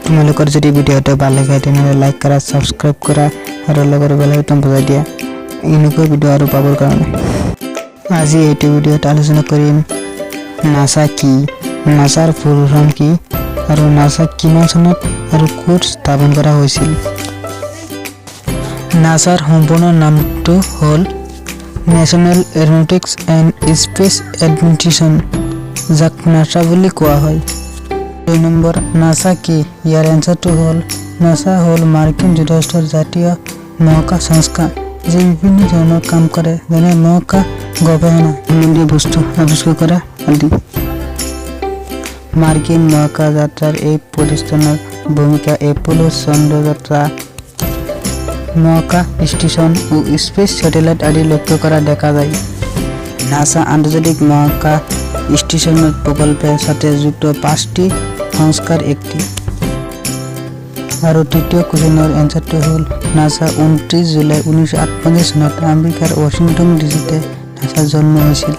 তোমালোকৰ যদি ভিডিঅ'টো ভাল লাগে, তেনেহ'লে লাইক কৰা, ছাবস্ক্ৰাইব কৰা আৰু লগতে বেল আইকন বজাই দিয়া এনেকুৱা ভিডিঅ' আৰু পাবৰ কাৰণে। আজি এইটো ভিডিঅ'ত আলোচনা কৰিম নাচা কি, নাচাৰ ফুল ফৰ্ম কি আৰু নাচা কিমান চনত আৰু ক'ত স্থাপন কৰা হৈছিল। নাচাৰ সম্পূৰ্ণ নামটো হ'ল National Aeronautics and Space Administration, যাক নাচা বুলি কোৱা হয়। 2 নম্বৰ, নাচা কি? ইয়াৰ এনচাৰটো হ'ল নাচা হ'ল মাৰ্কিন যুক্তৰাষ্ট্ৰৰ জাতীয় মহাকাশ সংস্থা, যি বিভিন্ন ধৰণৰ কাম কৰে, যেনে মহাকাশ গৱেষণা সম্বন্ধীয় বস্তু আৱিষ্কাৰ কৰা আদি। মাৰ্কিন মহাকাশ যাত্ৰাৰ এই প্ৰতিষ্ঠানৰ ভূমিকা এপোলো চন্দ্ৰযাত্ৰা, মহাকাশ ষ্টেচন ও স্পেচ স্যাটেলাইট আদি লক্ষ্য কৰা দেখা যায়। নাসা আন্তৰ্জাতিক মহাকাশ ষ্টেচনৰ প্ৰকল্পেৰ সাথে যুক্ত পাঁচটি সংস্থাৰ একটি। আৰু তৃতীয় কুৱেশ্যনৰ এনচাৰটো হ'ল নাসা 29 জুলাই 1958 চনত আমেৰিকাৰ ৱাশ্বিংটন ডিচিতে নাসাৰ জন্ম হৈছিল।